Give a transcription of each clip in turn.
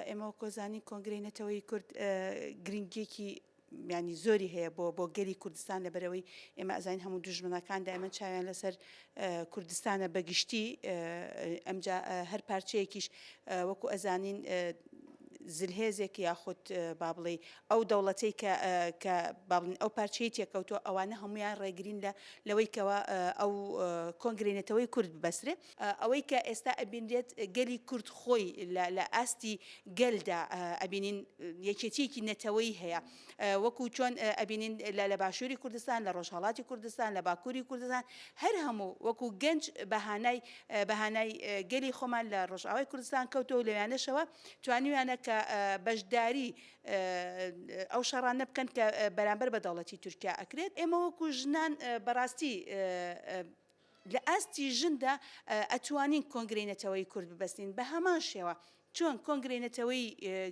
ئێمە وەکۆ زانین کۆنگرەی نەتەوەیی کورد گرنگیەکی یانی زۆری هەیە بۆ بۆ گەلی کوردستان لەبەرەوەی ئێمە ئەزانین هەموو دوژمنەکان دایمەن چاویان لەسەر کوردستانە بەگشتی ئەمجا هەر پارچەیەکیش وەکو ئەزانین زلهێزێک یاخود با بڵێ ئەو دەوڵەتەی کە کە با بڵێن ئەو پارچەی تێکەوتووە ئەوانە هەمویان ڕێگرین لە لەوەی کەەوە ئەو کۆنگرەی نەتەوەی کورد ببەسرێ. ئەوەی کە ئێستا ئەبینرێت گەلی کورد خۆی لە ئاستی گەلدا ئەبینین یەکێتیەکی نەتەوەیی هەیە وەکو چۆن ئەبینین لە باشووری کوردستان لە ڕۆژهەڵاتی کوردستان لە باکووری کوردستان هەر هەموو وەکو گەنج بەهانای بەهانای گەلی خۆمان لە ڕۆژئاوای کوردستان کەوتەوە لەویانەشەوە توانیویانە کە بەشداری ئەو شەڕانە بکەن کە بەرامبەر بە دەوڵەتی تورکیا ئەکرێت ئێمە وەکو ژنان بەڕاستی لە ئاستی ژندا ئەتوانین کۆنگرەی نەتەوەیی کورد ببەستین بە هەمان شێوە چۆن کۆنگرەی نەتەوەیی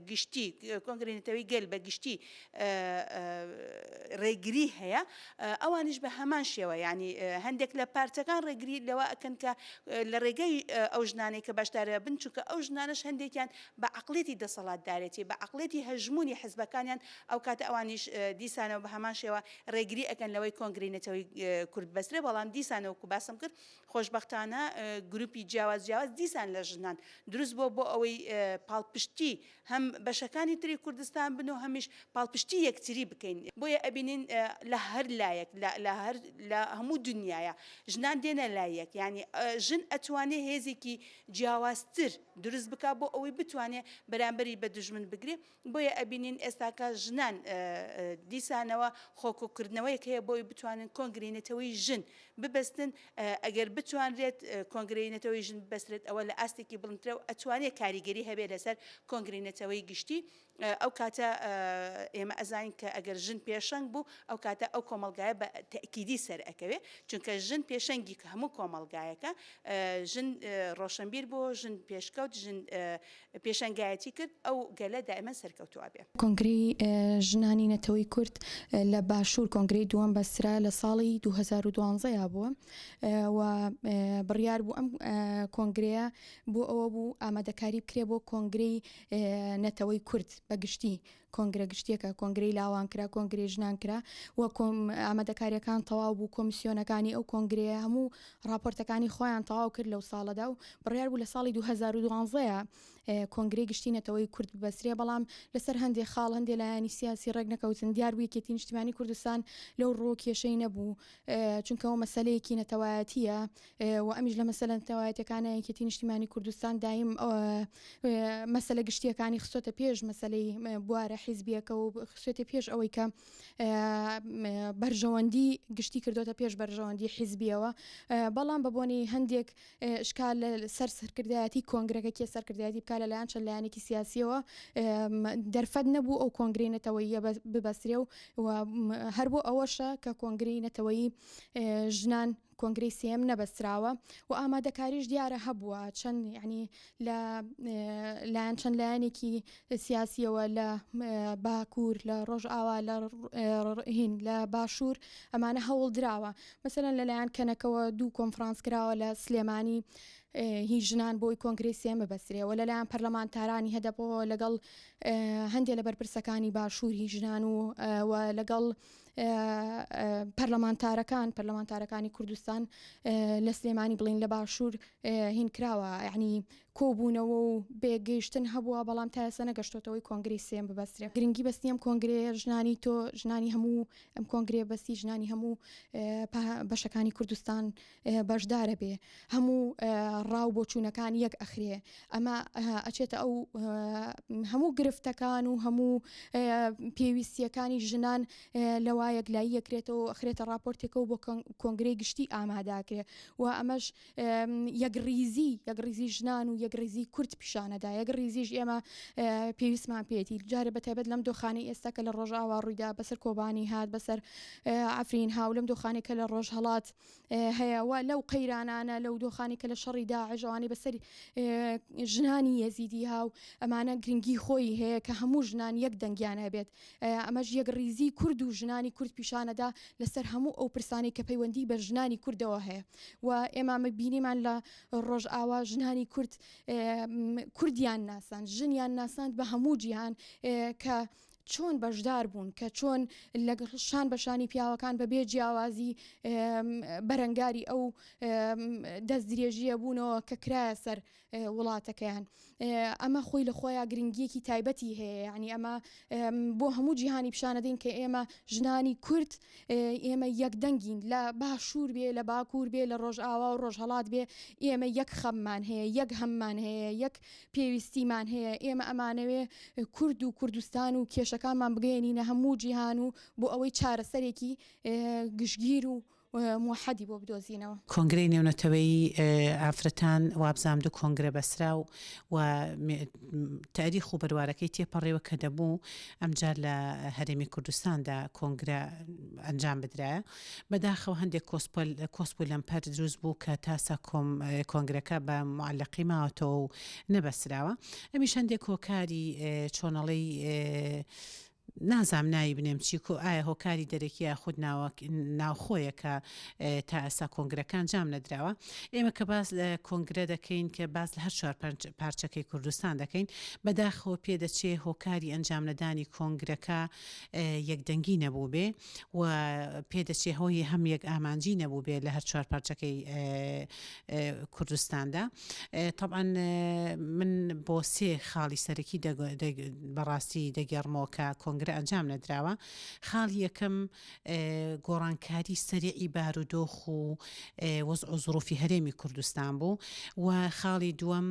گشتی کۆنگرەی نەتەوەی گەل بە گشتی ڕێگری هەیە ئەوانیش بە هەمان شێوە یعنی هەندێک لە پارتەکان ڕێگری لەوە ئەکەن کە لە ڕێگەی ئەو ژنانەی کە بەشدارە بن چونکە ئەو ژنانەش هەندێکیان بە عقلێتی دەسەڵاتدارێتی بە عقلێتی هەژمونی حزبەکانیان ئەو کاتە ئەوانیش دیسانەوە بە هەمان شێوە ڕێگری ئەکەن لەوەی کۆنگرەی نەتەوەی کورد ببەسترێ، بەڵام دیسانەوە وەکو باسم کرد خۆشبەختانە گروپی جیاواز جیاواز دیسان لە ژنان دروست بووە بۆ ئەوەی پاڵپشتی هەم بەشەکانی تری کوردستان بن و هەمیش پاڵپشتی یەکتری بکەین. بۆیە ئەبینین لە هەر لایەک لە هەر لە هەموو دنیایا ژنان دێنە لای یەک یانی ژن ئەتوانێ هێزێکی جیاوازتر دروست بکا بۆ ئەوەی بتوانێ بەرامبەری بە دوژمن بگرێ. بۆیە ئەبینین ئێستاکە ژنان دیسانەوە خۆکۆکردنەوەیەک هەیە بۆی بتوانن کۆنگرەی نەتەوەی ژن ببەستن، ئەگەر بتوانرێت کۆنگرەی نەتەوەی ژن ببەسترێت ئەوە لە ئاستێکی بڵندترە و ئەتوانێت کاریگەری هەبێت لەسەر کۆنگرەی نەتەوەی گشتی، ئەو کاتە ئێمە ئەزانین کە ئەگەر ژن پێشەنگ بوو ئەو کاتە ئەو کۆمەڵگایە بە تەئکیدی سەرئەکەوێ، چونکە ژن پێشەنگی هەموو کۆمەڵگایەکە، ژن ڕۆشنبیر بوو، ژن پێشکەوت، ژن پێشەنگایەتی کرد، ئەو گەلە دائیمەن سەرکەوتوو ئەبێ. کۆنگرەی ژنانی نەتەوەی کورد لە باشوور کۆنگرەی دووەم بەسترا لە ساڵی 2012 یا بووە و بڕیار بوو ئەم کۆنگرەیە بۆ ئەوە بوو ئامادەکاری بکرێ بۆ کۆنگرەی نەتەوەی کورد بە گشتی کۆنگرە گشتیەکە، کۆنگرەی لاوان کرا، کۆنگرەی ژنان کرا و ئامادەکاریەکان تەواو بوو، کۆمیسیۆنەکانی ئەو کۆنگرەیە هەموو ڕاپۆرتەکانی خۆیان تەواو کرد لەو ساڵەدا و بڕیار بوو لە ساڵی 2012 کۆنگرەی گشتی نەتەوەی کورد ببەسترێ، بەڵام لەسەر هەندێ خاڵ هەندێ لایەنی سیاسی ڕێک نەکەوتن، دیار بوو یەکێتی نیشتیمانی کوردستان لەو ڕووە کێشەی نەبوو، چونکە ئەوە مەسەلەیەکی نەتەوایەتییە و ئەمیش لە مەسەلە نەتەوایەتیەکانە یەکێتی نیشتیمانی کوردستان دایم مەسەلە گشتیەکانی خستۆتە پێش مەسەلەی بوارە حیزبیەکە و خستێتە پێش ئەوەی کە بەرژەوەندی گشتی کردوتە پێش بەرژەوەندی حیزبیەوە بەڵام بە بۆنی هەندێک شکال لە سەر سەرکردایەتی کۆنگرەکە کێ سەرکردایەتی بکا لەلایەن چەند لایەنێکی سیاسیەوە دەرفەت نەبوو ئەو کۆنگرەی نەتەوەییە ببەسترێ و هەر بۆ ئەوەشە کە کۆنگرەی نەتەوەیی ژنان کۆنگرەی سێیەم نەبەستراوە و ئامادەکاریش دیارە هەبووە چەند یعنی لە لایەن چەند لایەنێکی سیاسیەوە لە باکوور لە ڕۆژئاوا لە هین لە باشوور ئەمانە هەوڵ دراوە مەسەلەن لەلایەن کەنەکەوە دوو کۆنفرانس کراوە لە سلێمانی هی ژنان بۆی کۆنگرەی سێیەم ببەسترێ و لەلایەن پەرلەمانتارانی هەدەپەوە لەگەڵ هەندێ لە بەرپرسەکانی باشوور هی ژنان و و لەگەڵ پەرلەمانتارەکان پەرلەمانتارەکانی کوردستان لە سلێمانی بڵین لە باشوور هین کراوە یعنی کۆبوونەوە و بێگەیشتن هەبووە بەڵام تا ئێستا نەگەشتۆتەوەی کۆنگرەی سێیەم ببەسترێ گرنگی بەستنی ئەم کۆنگرەیە ژنانی تۆ ژنانی هەموو ئەم کۆنگرەیە بەستی ژنانی هەموو بەشەکانی کوردستان بەشدارە بێ هەموو ڕاو بۆچوونەکان یەک ئەخرێ ئەمە ئەچێتە ئەو هەموو گرفتەکان و هەموو پێویستیەکانی ژنان لەوا یەکلایی یەکرێتەوە ئەخرێتە راپۆرتێکەوە بۆ کۆنگرەی گشتی ئاماداکرێ و ئەمەش یەکڕیزی یەکڕیزی ژنان و یەکڕیزی کورد پیشانەدا یەکڕیزیش ئێمە پێویستمان پێیەتی جارێ بە تایبەت لەم دۆخانەی ئێستا کە لە ڕۆژئاوا ڕوویدا بەسەر کۆبانی هات بەسەر عەفرین هاو لەم دۆخانەی کە لە ڕۆژهەڵات هەیە و لەو قەیرانانە لەو دۆخانی کە لە شەڕی داعش ئەوانەی بەسەر ژنانی یەزیدی هاو ئەمانە گرنگی خۆی هەیە کە هەموو ژنان یەک دەنگیان هەبێت ئەمەش یەکڕیزی کورد و ژنانی. کورد پیشانەدا لەسەر هەموو ئەو پرسانەی کە پەیوەندی بە ژنانی کوردەوە هەیە و ئێمە بینیمان لە ڕۆژئاوا ژنانی کورد کوردیان ناساند، ژنیان ناساند بە هەموو جیهان کە چۆن بەشدار بوون، کە چۆن لەگەڵ شان بە شانی پیاوەکان بە بێ جیاوازی بەرەنگاری ئەو دەستدرێژییە بوونەوە کە کرایە سەر وڵاتەکەیان. ئەمە خۆی لە خۆیا گرنگیەکی تایبەتی هەیە یعنی ئەمە بۆ هەموو جیهانی پیشانەدەین کە ئێمە ژنانی کورد ئێمە یەک دەنگین لە باشوور بێ لە باکوور بێ لە ڕۆژئاوا و ڕۆژهەڵات بێ ئێمە یەک خەممان هەیە یەک هەممان هەیە یەک پێویستیمان هەیە ئێمە ئەمانەوێ کورد و کوردستان و کێشەکانمان بگەیەنینە هەموو جیهان و بۆ ئەوەی چارەسەرێکی گشتگیر و موحەدی بۆ بدۆزینەوە. کۆنگرەی نێونەتەوەیی ئافرەتان وابزانم دوو کۆنگرە بەسرا و تاریخ و بەروارەکەی تێپەڕیوە کە دەبوو ئەمجار لە هەرێمی کوردستاندا کۆنگرە ئەنجام بدرایە بەداخەوە هەندێک کۆسپ و لەمپەر دروست بوو کە تاسا کۆنگرەکە بە معلقی ماوەتەوە و نەبەسراوە ئەمیش هەندێک هۆکاری چۆنەڵی نازانم ناوی بنێم چی کو ئایا هۆکاری دەرەکی یاخود ناوخۆیە کە تا ئێستا کۆنگرەکە ئەنجام نەدراوە. ئێمە کە باس لە کۆنگرە دەکەین کە باس لە هەر چوار پارچەکەی کوردستان دەکەین بەداخەوە پێدەچێ هۆکاری ئەنجام نەدانی کۆنگرەکە یەکدەنگی نەبووبێ و پێدەچێ هۆی هەم یەک ئامانجی نەبووبێ لە هەر چوار پارچەکەی کوردستاندا. تەبعەن من بۆ سێ خاڵی سەرەکی بەڕاستی دەگێڕمەوە کە کۆنگرە ئەنجام نەدراوە. خاڵی یەکەم گۆڕانکاری سەریعی بارودۆخ و وەزع و زروفی هەرێمی کوردستان بوو و خاڵی دووەم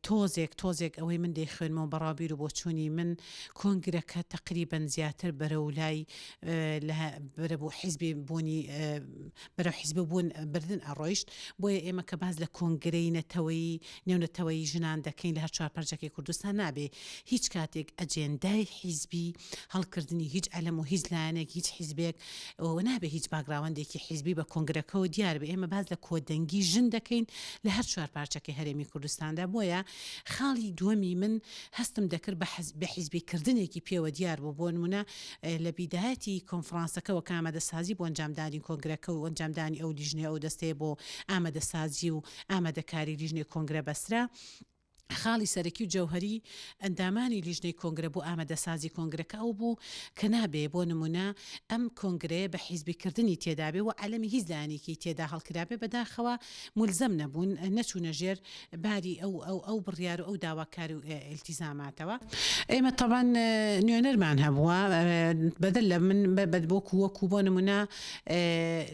تۆزێک تۆزێک ئەوەی من دەیخوێنمەوە بە ڕاو بیر و بۆچوونی من کۆنگرەکە تەقریبەن زیاتر بەرەو لای بەرەو حیزبی بوونی بەرەو حیزب بوون بردن ئەڕۆیشت، بۆیە ئێمە کە باس لە کۆنگرەی نەتەوەیی نێونەتەوەیی ژنان دەکەین لە هەر چوار پەرچەکەی کوردستان نابێ هیچ کاتێک ئەجێندای حیزبی هەڵکردنی هیچ عەلەم و هیچ لایەنێک هیچ حیزبێک و نابێ هیچ باکگراوەندێکی حیزبی بە کۆنگرەکەوە دیار بێ ئێمە باس لە کۆدەنگی ژن دەکەین لە هەر چوار پارچەکەی هەرێمی کوردستاندا بۆیە خاڵی دووەمی من هەستم دەکرد بە حیزبی کردنێکی پێوە دیار بوو بۆ نمونە لە بیدایەتی کۆنفرانسەکەوە کە ئامادەسازی بۆ ئەنجامدانی کۆنگرەکە و ئەنجامدانی ئەو لیژنەیە ئەو دەستەیە بۆ ئامادەسازی و ئامادەکاری لیژنەی کۆنگرە بەسترا، خاڵی سەرەکی و جەوهەری ئەندامانی لیژنەی کۆنگرە بۆ ئامادەسازی کۆنگرەکە ئەو بوو کە نابێ بۆ نمونە ئەم کۆنگرەیە بە حیزبی کردنی تێدابێ و عەلەمی هیچ لایەنێکی تێدا هەڵکرابێ بەداخەوە مولزەم نەبوون نەچوونە ژێر باری ئەو ئەو ئەو بڕیار و ئەو داواکاری و ئیلتیزاماتەوە. ئێمە تەبعەن نوێنەرمان هەبووە بەدەر لە من وەکو وەکو بۆ نمونە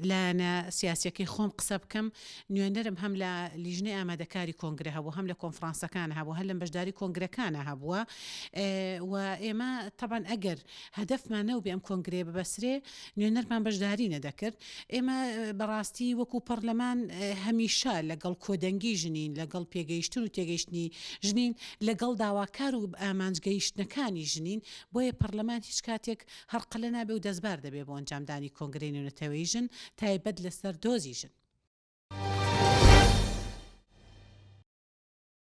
لایەنە سیاسیەکەی خۆم قسە بکەم نوێنەرم هەم لە لیژنەی ئامادەکاری کۆنگرە هەبوو هەم لە کۆنفرانسەکان هەبوو هەر لەم بەشداری کۆنگرەکانە هەبووە و ئێمە تەبعەن ئەگەر هەدەفمان نەوبێ ئەم کۆنگرەیە ببەسرێ نوێنەرمان بەشداری نەدەکرد. ئێمە بەڕاستی وەکو پەڕلەمان هەمیشە لەگەڵ کۆدەنگی ژنین، لەگەڵ پێگەیشتن و تێگەیشتنی ژنین، لەگەڵ داواکار و ئامانج گەیشتنەکانی ژنین، بۆیە پەڕلەمان هیچ کاتێک هەڕقەلە نابێ و دەستبار دەبێ بۆ ئەنجامدانی کۆنگرەی نێونەتەوەیی ژن تایبەت لەسەر دۆزی ژن.